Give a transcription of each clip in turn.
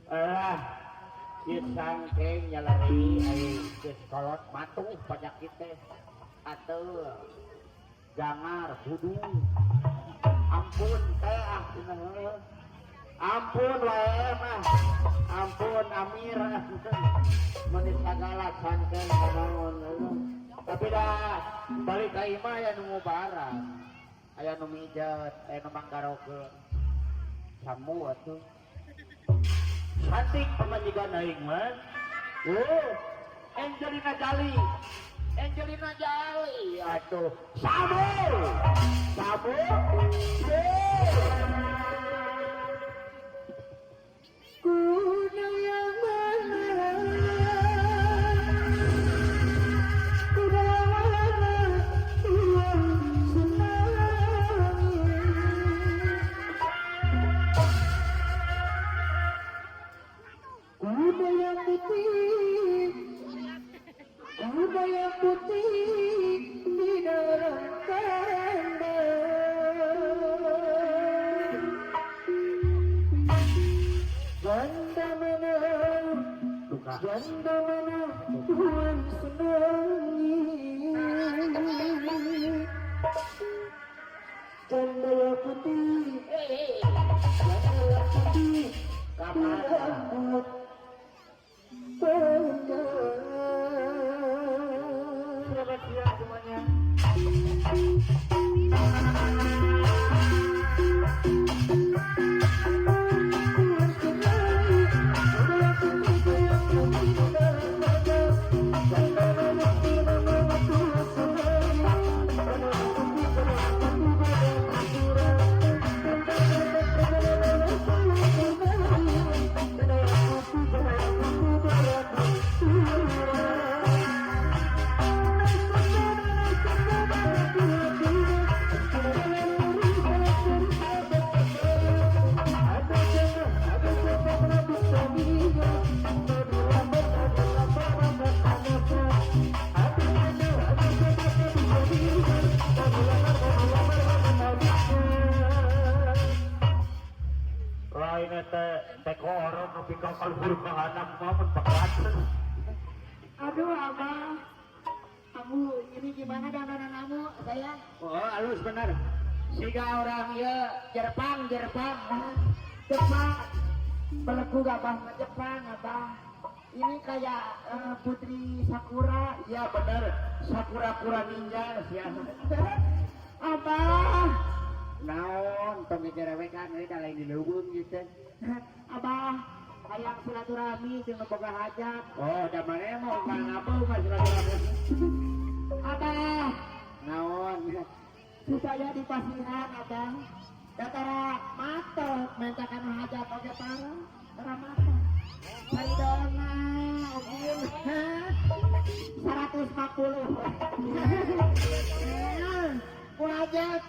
Alah, ieu sangkeng nyalari ai geus kolot matuh penyakit teh. Atuh jangar hudung. Ampun teh ah cenah heuh. Ampun wae mah. Ampun Amir. Meuni sagala sangkeng kanaon heuh. Tapi dah balik ka imah aya nu ngubaran. Aya nu mijet, aya nu manggarokeun. Samu atuh. Cantik pamajikan aing mah. Oh, Angelina Jolie. Angelina Jolie. Aduh, sabu. Sabu. Kuda yang mana? Kuda yang mana yang senangi? Kuda yang putih, kuda yang putih di dalam kandang. Janda mana, janda mana Tuhan senangi? Janda yang putih, janda yang putih, berambut panjang. Selamat siang semuanya. Tuhan senangi, kuda yang putih, kuda yang putih di dalam kandang. Janda mana, janda mana Tuhan senangi? Janda yang putih, janda yang putih berambut pirang. Janda mana, janda mana Tuhan senangi? Janda yang putih, janda yang putih berambut pirang. Lain teh teko orang nepi ka kaluhur ka anak mah mun pakat. Aduh, Abah. Kamu ini gimana dandanan kamu, saya? Oh, halus bener. Siga orang ieu Jerpang, Jerpang. Jepang. Belegu gak bah Jepang, Abah. Ini kayak Putri Sakura. Iya bener, Sakura-kura ninja sia. Abah, Naon, tong dicerewekan euy da lain di leuweung ieu teh. Abah, hayang silaturahmi jeung nu boga hajat. Oh, da maneh mau ka ngabeu mah silaturahmi. Abah, Naon? Supaya dipasihan Abah. Datara matot mentakan hajat oge parah. Tara matot. Saridona ogil. 150. Ku hajat.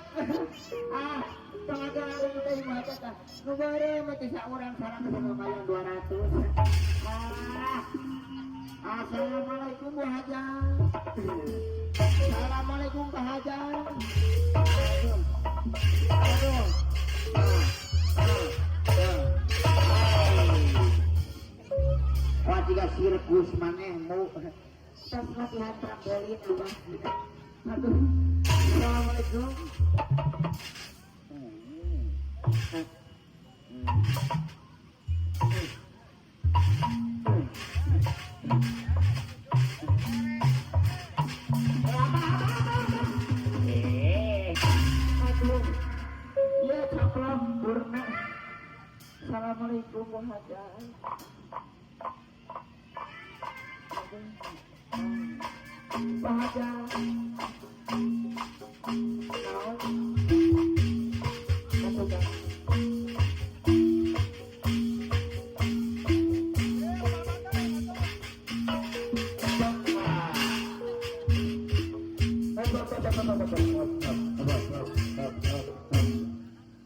Ah, tong agung-agung teh ku hajat ah. Nu beureum mah teh saurang 100 lumayan 200. Ah. Assalamualaikum Bu Hajat. Assalamualaikum Pak Hajat. Aduh. Aduh. Wah, jiga sirkus maneh mu. Tos latihan trampolin Abah. Aduh. Assalamualaikum. Abah, abah, abah, abah. Eh, Aduh. Ya caplok purna. Assalamualaikum Bu Hajat. Aduh. Pak Hajat. Naon? Atuh, Kang.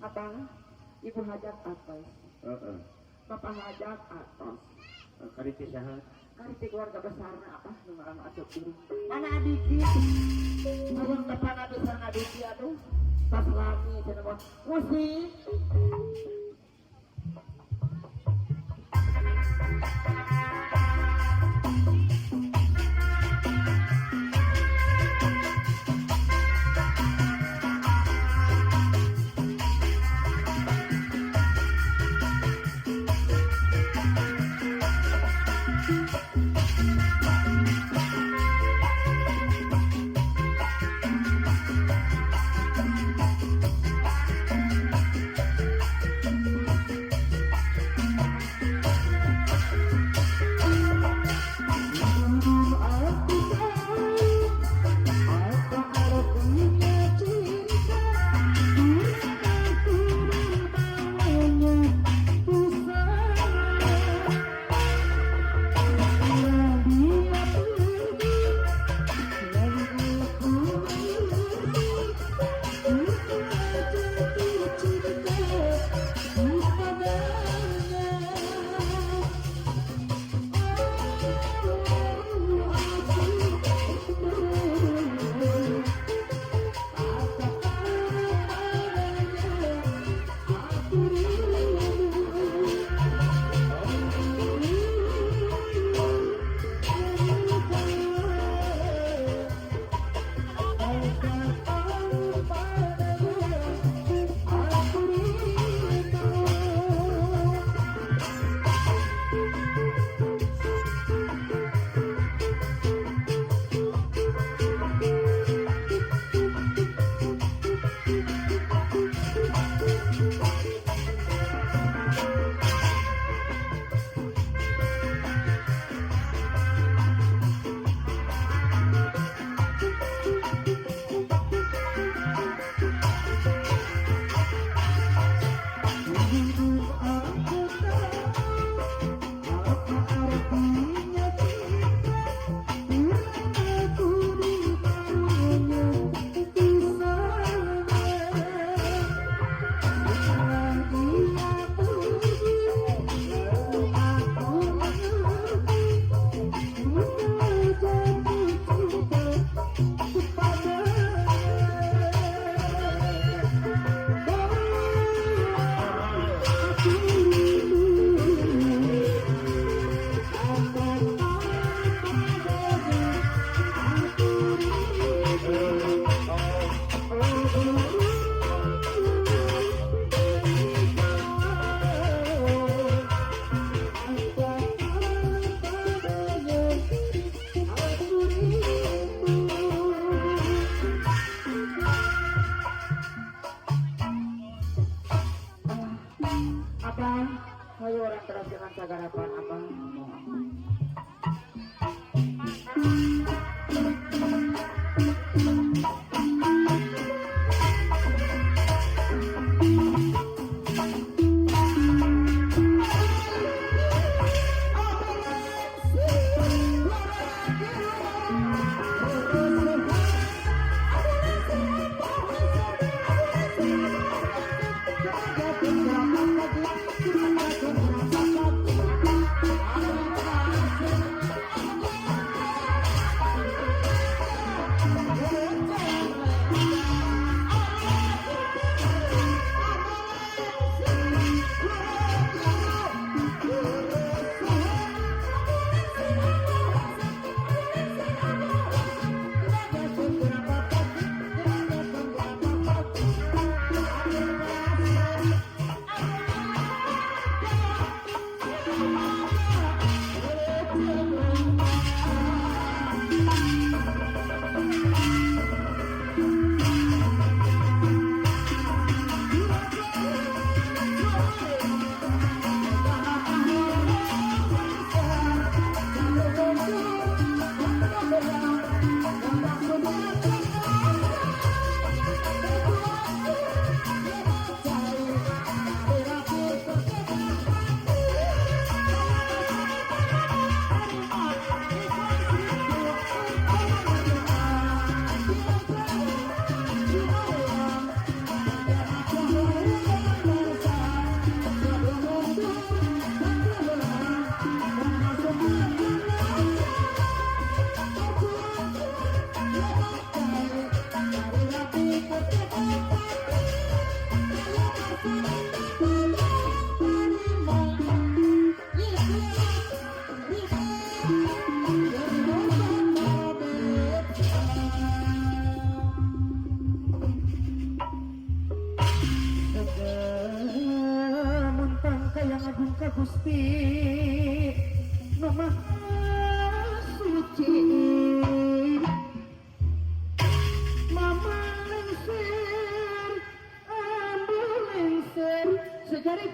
Apa? Ibu hajat atos. Heeh. Bapak hajat atos. Kari teh saha? Kari keluarga besarna apa nu ngaran asup diri. Mana adiki? Hayang depan abi sareng adiki aduh. Tas lami cenah mah. Musik. Gusti nu Maha Suci Mama lengser ambu lengser sejari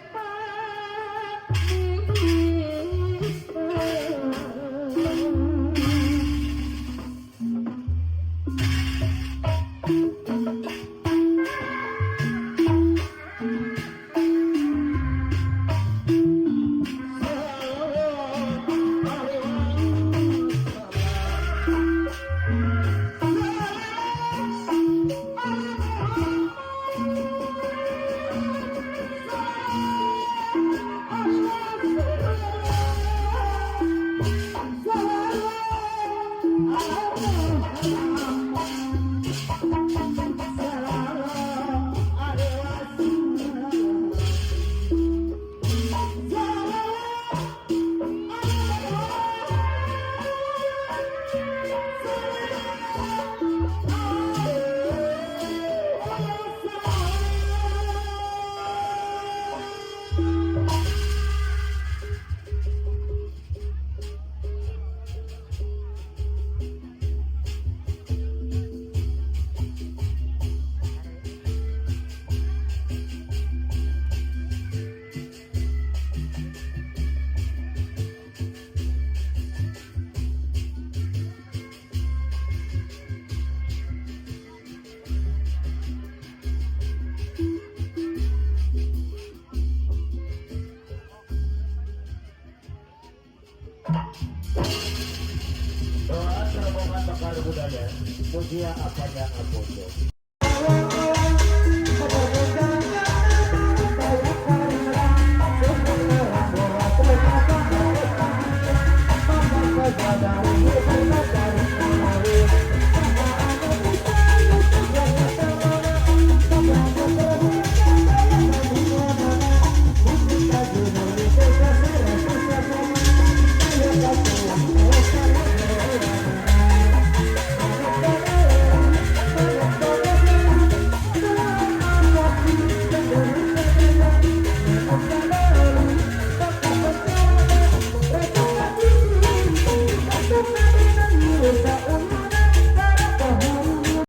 Doa rombongan bakal budaya, mugia apa yang aku.